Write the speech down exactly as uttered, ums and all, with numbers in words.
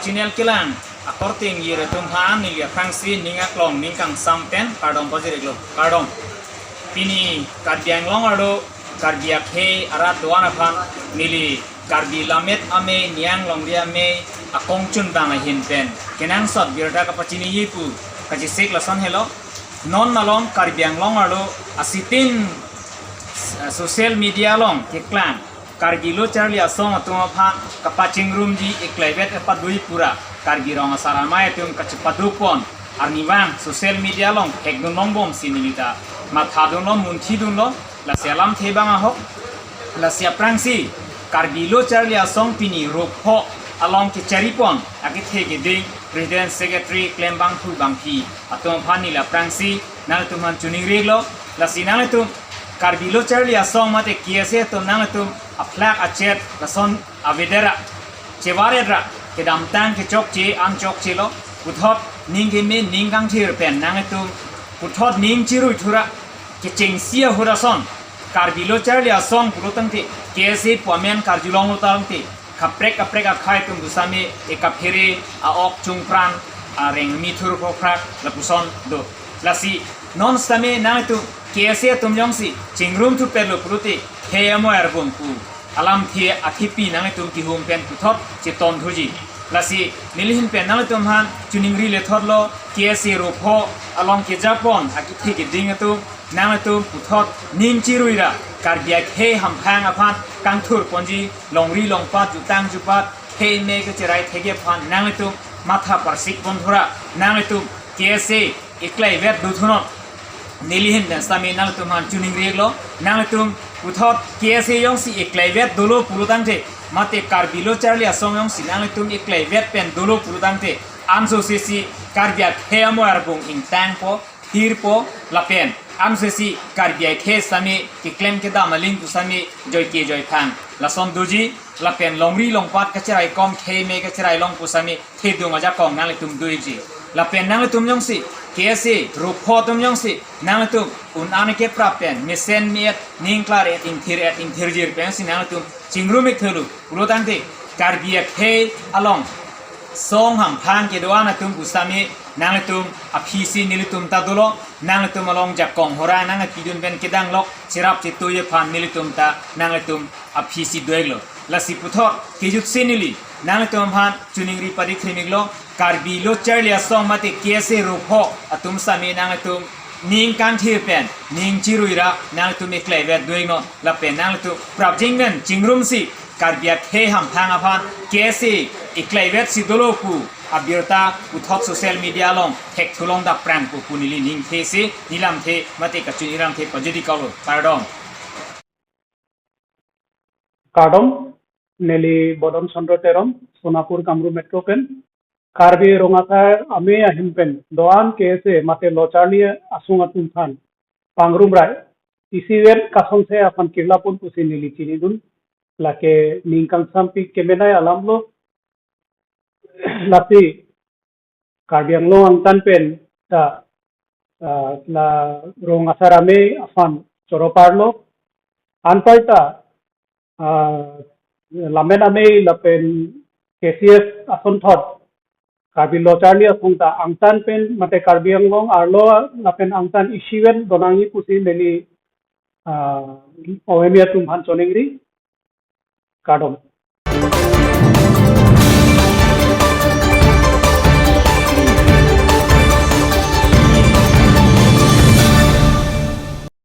Channel kelang akorte ingjir atum aphan neli aphrangsi ning aklong ning kangsam pen kardom pajir-iklo, kardom. Pini Karbi Anglong arlo Karbi akhei arat do-an aphan neli Karbi Lammet Amei Niang Longri Amei akongchunbang ahin pen kenangsot birta kapachiniji pu kachesik lason helo. Non malom Karbi Anglong arlo asipin, eh, social media along keklang Karbi Lo Charli Asong atum aphan kapachingrumji, eklaivet epadui pura Karbi Rong Asar Amei atum kachepadupon arnivang social media along thekdun longbomsi nelita mathadunlo, munthidunlo. Lasi alamthe abang ahok, lasi aphrangsi Karbi Lo Charli Asong pini ropho along kecharipon akethe keding President, Secretary, klembangphu bangphi atum aphan neli aphrangsi nanglitum aphan choningri-iklo. Lasi nanglitum Karbi Lo Charli Asong mate K S A atum nanglitum aphlak achet lason avedet ra, chevaret ra, kedamtang kechokche an chokchelo, puthot ning keme ning kangthir pen nanglitum puthot ning chirui thura kechengsi ahut ason Karbi Lo Charli Asong pulo tangte, K S A pu amen karjulonglo tangte, kaprek kaprek akhei atum pusitame ekaphere a-ok chungpran, areng mithur phokphrak lapuson do. Lasi non sitame nanglitum K S A atum jongsi chingrum thupetlo pulote khei amoi arbung pu alamthe akhipi nanglitum kihum pen puthot chetongthuji. Lasi neli ahin pen nanglitum aphan choningri lethotlo, K S A ropho along kejapon akethe keding atum nanglitum puthot ning chirui ra Karbi akhei hamphang aphan kangthurponji, longri longpat, jutang jupat, khei mei kacherai thekji aphan nanglitum matha parsikpon thura nanglitum K S A eklaivet dothunon. Neli ahin pen sitame nanglitum aphan choningri-iklo, nanglitum puthot K S A jongsi eklaivet dolo pulo tangte, mate Karbi Lo Charli Asong jongsi nanglitum eklaivet pen dolo pulo tangte, ansose si Karbi akhei amoi arbung ingtangpo, thirpo, lapen ansose si Karbi akhei sitame keklem kedam aling pusitame joike joiphang lason doji, lapen longri longpat kacherai kom, khei mei kacherai long pusitame thedung ajakong nanglitum do-ikji. Lapen nanglitum jongsi K S A ropho atum jongsi nanglitum un-an keprap pen mesen me-et, ning klar-et, ingthir-et ingthirjir pensi nanglitum chingrum-ik thulu pulo tangte, Karbi akhei along song hamphang kedo-an atum pusitame nanglitum aphisi nelitum ta dolo, nanglitum along jakong hora nangpidun pen kedang lok cherap chetui aphan nelitum ta nanglitum aphisi do-iklo. Lasi puthot kejutsi neli nanglitum aphan choningri padi khrimiklo, Karbi Lo Charli Asong mate K S A ropho atum sitame nanglitum ning kangthir pen ning chirui ra nanglitum eklaivet do-iknon, lapen nanglitum prapjin pen chingrumsi Karbi akhei hamphang aphan K S A eklaivetsi dolo pu abirta puthot social media along thekthulong dapprang pu pu neli ningthesi nelamthe mate kachoningri lamthe pajut-ik-iklo, kardom. Kardom, neli Bodon Chandra Teron, Sonapur Kamrup Metro pen. Karbi Rong Asar Amei ahin pen do-an K S A mate Lo Charli Asong atum aphan pangrum ra isivet kasonse aphan kirlapon pusi neli chinidun, lake ning kangsampik kemenei alamlo. Lasi Karbi Anglong angtan pen ta, ah, la Rong Asar Amei aphan choro parlo. Anparta, ah, Lammet Amei lapen K C F asonthot Karbi Lo Charli Asong ta angtan pen mate Karbi Anglong arlo lapen angtan isivet donangji pusi neli, ah, O M E atum aphan choningri. Kardom.